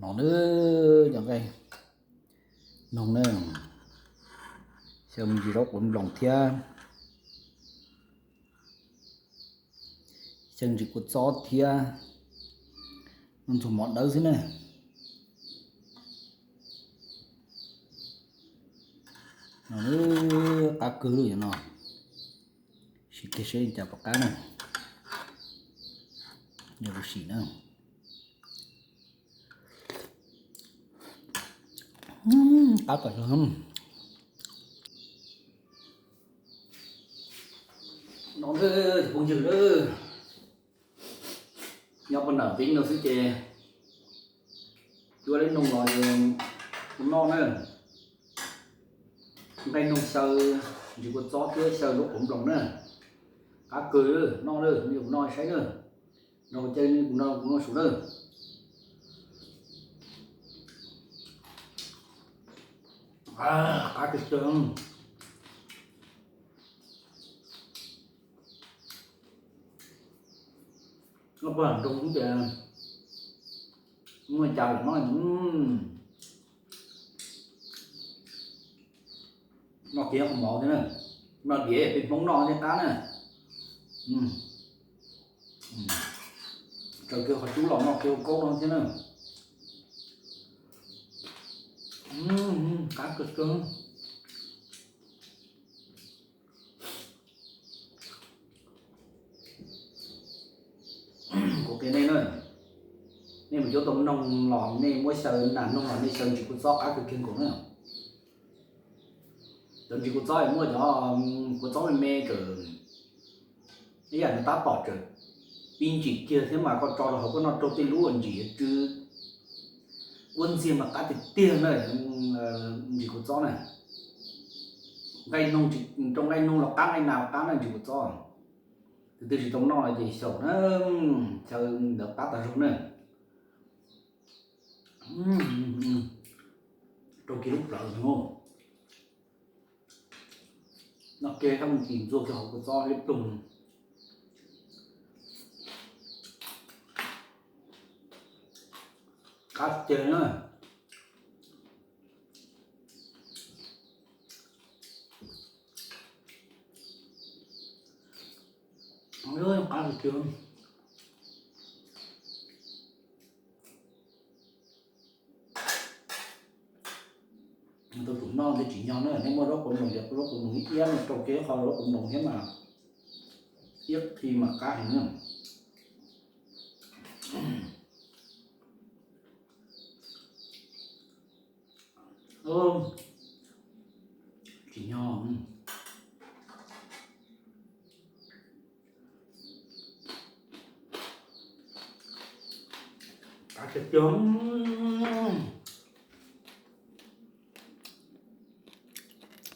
No na, cov nqaij noog na, xyaw me ntsis zaub quav nploos thiab, xyaw ntsis kua txob thiab, ntxuag mov dawb xwb na. No, qab kawg li no. Sim kiag seb cas puas qab na. Yog kuv sim na. Qab kawg. No, phooj ywg, nyob puag nram Vib no xwb ces cuab leb noog los kuv noj na. Nqaij noog xyaw ntsis kua txob thiab xyaw zaub quav nploos na. Qab kawg, noj na, kuv noj saib na. Nrog kuv caij kuv noj, kuv noj su na. Qab kawg kawg. Noj puag nram nroog ces muaj cas los noj. Noj kiag qhov mov thiab na. Noj diav peb Hmoob noj thiaj qab na. Tsaws kiag qhov cub los noj kiag ua kaub no thiab na. Qab kawg kawg. Kuv qhia nej na, nej mus cuab tau noog los nej muab xyaw, nas noog los nej xyaw ntsis kua txob qab kawg kiag nkaus na. Cov ntsis kua txob es muaj cov kua txob me me tawm, ib yam nws tab tom tawm pib ntsim kiag thiab mas koj tso rau hauv koj noj raug tej lub ntsim tsw quab ntxiag mas qab tiag tiag na. Ntsis kua txob na, nqaij noog, rau nqaij noog los qab, nqaij nas los qab na ntsis kua txob. Tus twg tsis tau noj ces xyaum na, xyaw ntawd qab tas zog na. Rau kiag lub plawv no. Noj kiag koj mus ntxuag kiag hauv kua txob liab ploog. Qab tiag na. Qab tiag tiag. Tau tus noj thiaj tsim nyog na, nej muaj zaub quav nploos, yog zaub quav nploos ib iab no rau kiag qho zaub quav nploos thiab mas iab qhi mas qab heev na. Tsim nyog. Qab tiag tiag.